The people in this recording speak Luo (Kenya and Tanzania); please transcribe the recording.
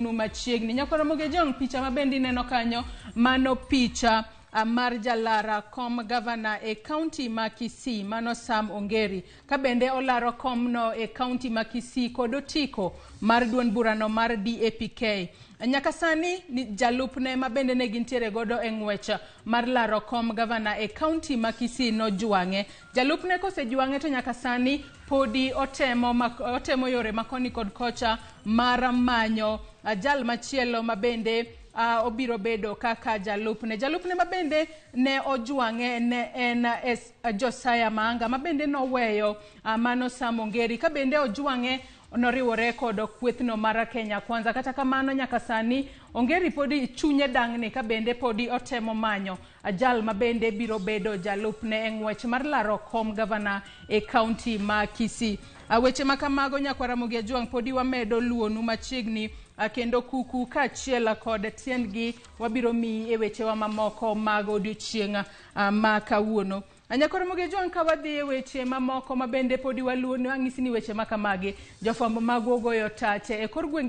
Nu machiegni. Nyakwar Ramogi Ojwang', picha ma bende ineno kanyo, mano picha mar jalara kom gavana e kaunti ma Kisii, mano Sam Ongeri. Ka bende olaro komno e kaunti ma Kisii kod otiko mar duond burano mar DAPK. Nyaka sani ni jalupne ma bende ne gintiere godo e ng'wech mar laro kom gavana e kaunti ma Kisii nojwang'e. Jalupne kosejwang'e to nyaka sani podi otemo, otemo yore ma koni kod kocha mar manyo jal machielo ma bende obiro bedo kaka jalupne. Jalupne ma bende ne ojwang'e ne en Josiah Manga ma bende noweyo mano Sam Ongeri. Ka bende ojwang'e noriwore kod kwethno mar Kenya Kwanza. Kata kamano nyaka sani Ongeri podi chunye dang'ni ka bende podi otemo manyo jal ma bende biro bedo jalupne e ng'wech mar laro kom gavana e kaunti ma Kisii. Weche ma kamago nyakwar Ramogi Ajwang' podi wamedo luonu machiegni kendo kuku kaachiel kod tiendgi wabiro miyi e wechewa mamoko mag odiochieng' ma kawuono. Nyakwar Ramogi Ajwang' ka wadhi e weche mamoko ma bende podi waluonu, ang'isi ni weche ma kamagi jofwambo magwa ogoyo tache e kor gwenge.